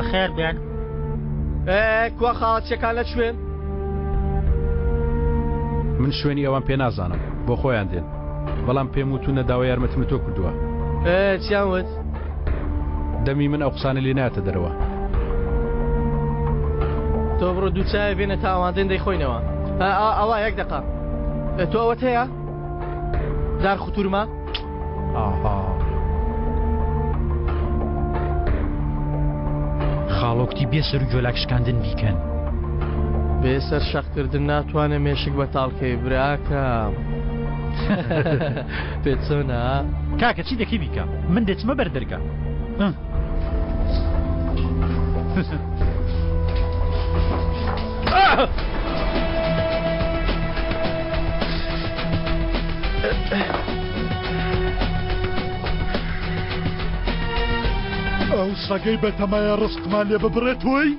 بەخێر بێن. ئێ کوا خاڵەچیەکان لە کوێن؟ من شوێنی ئەوان پێ نازانم بۆ خۆیان دێن بەڵام پێم وتونە داوای یارمەتیم لە تۆ کردووە. ئێ چیان وت؟ دەمی من ئەو قسانە لێ نایەتە دەرەوە. تۆ بڕۆ دوو چایە بێنە تا ئەوان دێن دەیخۆینەوە. ئەوە یەک دەقە تۆ ئەوەت هەیە؟ دار خوتورمە؟ ئاها. خاڵۆ کوتی بێ سەر و گۆلاک شکاندن بیکەن. بێ سەر شەقکردن ناتوانێ مێشک بەتاڵ کەی براکەم. پێت چۆنە؟ کاکە چی دەکەی بیکە من دەچمە بەر دەرگا. ئەو سەگەی بەتەمایە ڕزقمان لێ ببڕێت تۆی؟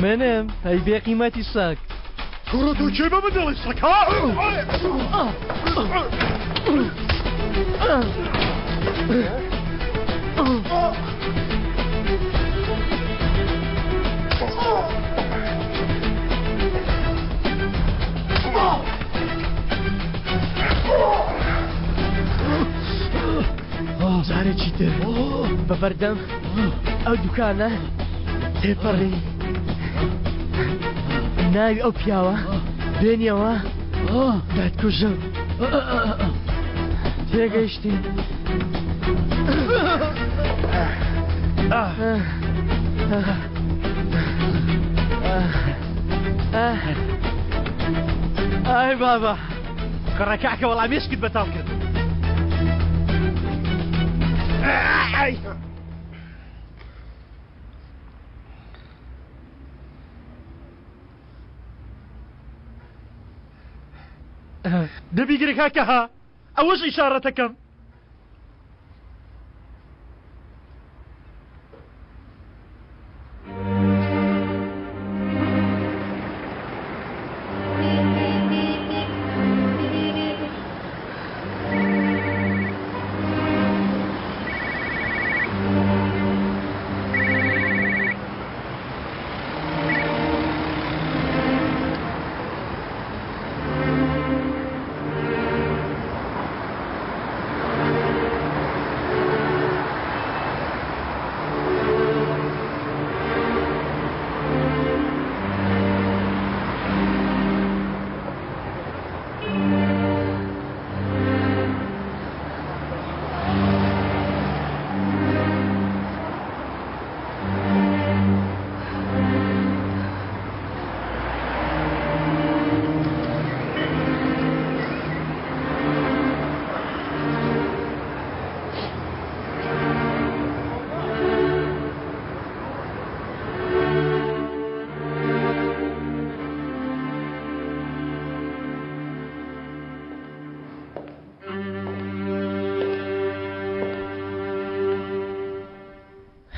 منم ئەی بێقیمەتی سەگ. کوڕە تۆ کێ بە من دەڵێی سەگ ها؟ جارێکی تر بە بەردەم ئەو دوکانە تێپەڕی ناوی ئەو پیاوە بێنیەوە دەتکوژم تێگەیشتی ئای بابا کوڕە کاکە وەڵا مێشکت بەتاڵ کرد. دەبیگرە کاکە ها ئەوەش ئیشارەتەکەم.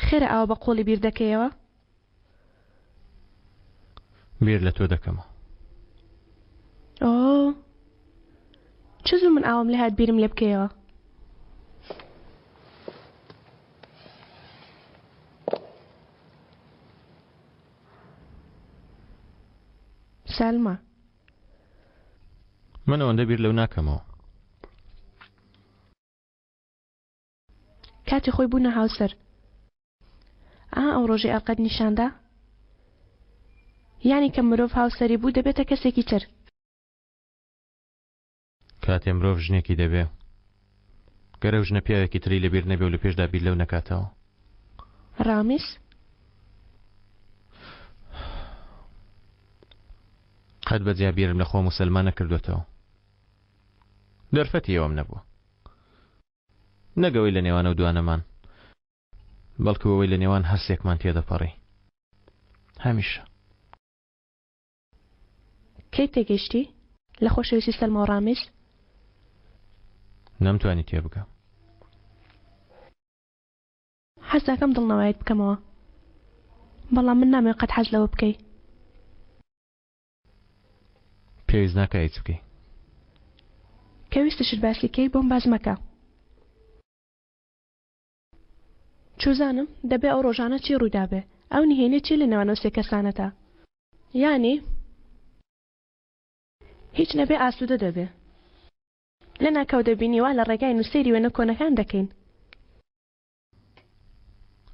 خێرە ئاوا بە قوڵی بیر دەکەیەوە؟ بیر لە تۆ دەکەمەوە. ئۆ چ زوو من ئاوم لێ هات بیرم لێ بکەیەوە. سەلما. من ئەوەندە بیر لەو ناکەمەوە. کاتی خۆی بوونە هاوسەر. ئا ئەو ڕۆژەی ئەرقەت نیشاندا؟ یانی کە مرۆڤ هاوسەری بوو دەبێتە کەسێکی تر. کاتێ مرۆڤ ژنێکی دەبێ گەر ئەو ژنە پیاوێکی تری لەبیر نەبێ و لە پێشدا بیر لەو نەکاتەوە. ڕامیس؟ قەت بە جیا بیرم لە خۆم و سەلما نەکردووەتەوە. دەرفەتی ئەوەم نەبووە. نەک ئەوەی لە نێوان ئەو دوانەمان، بەڵکو ئەوەی لە نێوان هەرسێکمان تێدەپەڕی. هەمیشە. کەی تێگەیشتی لە خۆشەویستی سەلما و ڕامیز؟ نەمتوانی تێبگەم. حەز دەکەم دڵنەوایت بکەمەوە، بەڵام من نامەوێ قەت حەز لەوە بکەی. پێویست ناکا هیچ بکەی. کە ویستشت باسی کەی بۆم باس مەکە. چوزانم دەبێ ئەو ڕۆژانە چی ڕوویدابێ ئەو نهێنیە چیە لە نێوان ئەو سێ کەسانەتا یانی هیچ نەبێ ئاسودە دەبێ لەناکاو دەبینی وا لە ڕێگاین و سەیری وێنە کۆنەکان دەکەین.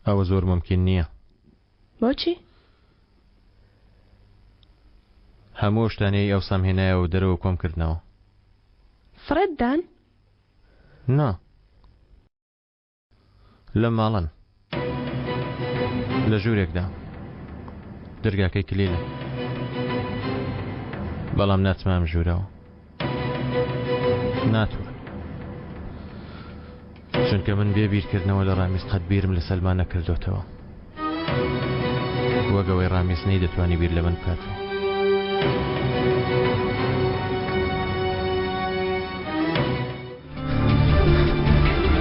ئەوە زۆر مومکین نییە. بۆچی؟ هەموو ئەو شتانەی ئەوسام هێنایەوە دەرەوە کۆم کردنەوە. فڕێت دان؟ نا. لەم ماڵەن. لە ژوورێکدا. دەرگاکەی کلیلە. بەڵام ناچمە ئەم ژوورەوە. ناتوانم. چونکە من بێ بیرکردنەوە لە ڕامیز قەت بیرم لە سەلما نەکردۆتەوە. وەک ئەوەی ڕامیز نەیدەتوانی بیر لە من بکاتەوە.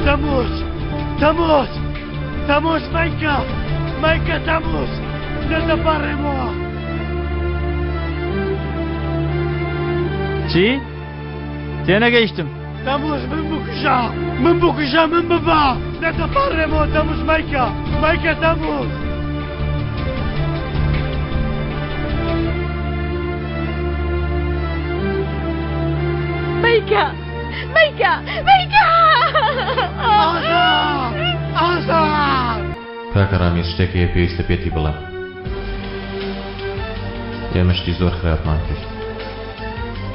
تەموز تەموز تەموز مەیکە مەیکە تەموز لێت دەپاڕێمەوە. چی؟ تێنەگەیشتم. تەموز من بکوژە من بکوژە من ببە لێت دەپاڕێمەوە تەموز مەیکە مەیکە تەموز. مەیکە مەیکە مەیکە. ئازاد ئازاد. کاکە ڕامیز شتێک هەیە پێویستە پێتی بڵێم ئێمە شتی زۆر خراپمان کرد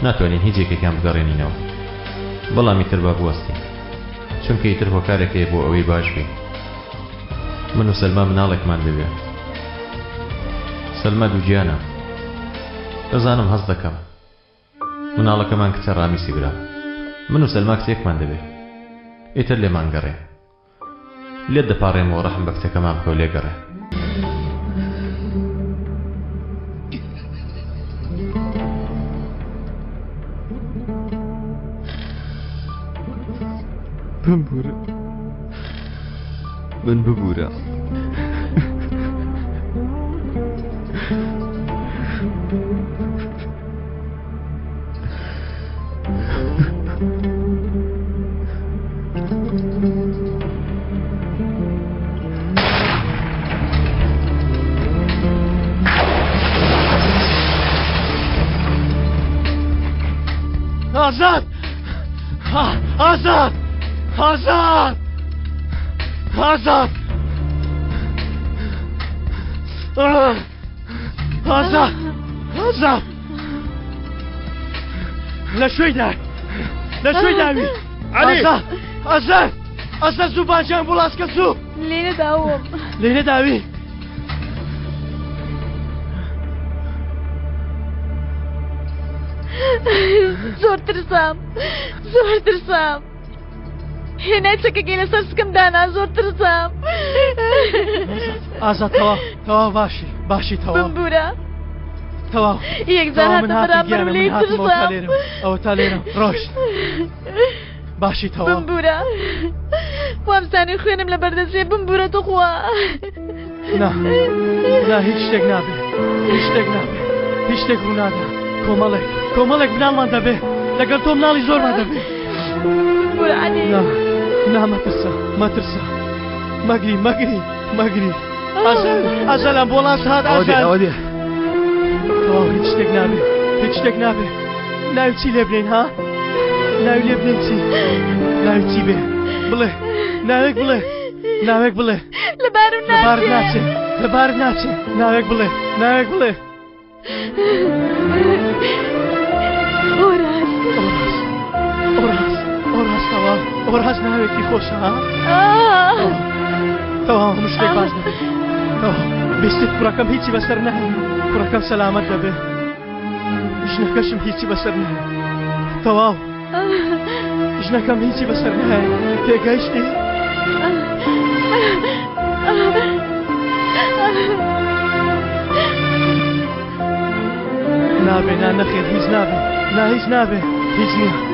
ناتوانین هیچ یەکێکیان بگەڕێنینەوە بەڵام ئیتر با بوەستین چونکە ئیتر هۆکارێک هەیە بۆ ئەوەی باش بین من و سەلما مناڵێکمان دەوێ سەلما دووگیانە دەزانم هەست دەکەم مناڵەکەمان کچە ڕامیسی برام من و سەلما کچێکمان دەوێ ئیتر لێمان گەڕێ لێت دەپاڕێمەوە ڕەحم بە کچەکەمان بکە و لێگەڕێ. بمبورە من ببورە. ئازاد ئازاد ئازاد ئازاد ئازاد ئازاد لە شوێی دا لە شوێی داوی عەلی! ئازاد ئازاد ئازاد زوو باجیان بوڵاسکە زوو لێرە داوم لێرە داوی زۆر ترسام زۆر ترسام هێنای چەکەکەی لەسەر سکم دانا زۆر ترسام ئازاد تەواو تەواو باشی باشی تەواو بمبورە تەواو یەکجار تەواو، من هاتە هاتم بەرامبەرم گیانە، من لێی هاتم، ئەوە تا ترسام لێرەم ئەوە تا لێرەم ڕۆشت باشی تەواو بمبورە وامزانی خوێنم لە بەردەچێ بمبورە توخوا نا نا هیچ شتێک نابێ هیچ شتێک نابێ هیچ شتێک ڕوونادا کۆمەڵێک کۆمەڵێک مناڵمان دەبێ لەگەڵ تۆ مناڵی زۆرمان دەبێ بمبورە عەلی نا نا مەترسە مەترسە مەگری مەگری مەگری ئازاد ئازاد ئەمبۆڵانس هات ئەوە دێ ئازاد ئەوە دێ تەواو هیچ شتێک نابێ هیچ شتێک نابێ ناوی چی لێ بنێین ها ناوی لێ بنێین چی ناوی چی بێ بڵێ ناوێک بڵێ ناوێک بڵێ لەبارم لەبارت ناچێ ناچێ لەبارت ناچێ ناوێک بڵێ ناوێک بڵێ ئۆراس ئۆراس ئۆراس ئۆراس تەواو ئۆراس ناوێکی خۆشە ها ئاه. تەواو هەموو شتێک باش دەبێت تەواو بیستت کوڕەکەم هیچی بەسەر نایە کوڕەکەم سەلامەت دەبێ ژنەکەشم هیچی بەسەر نایە تەواو ژنەکەم هیچی بەسەر نایە تێگەیشتی نابێ نا نەخێر هیچ نابێ نا هیچ نابێ هیچ نییە.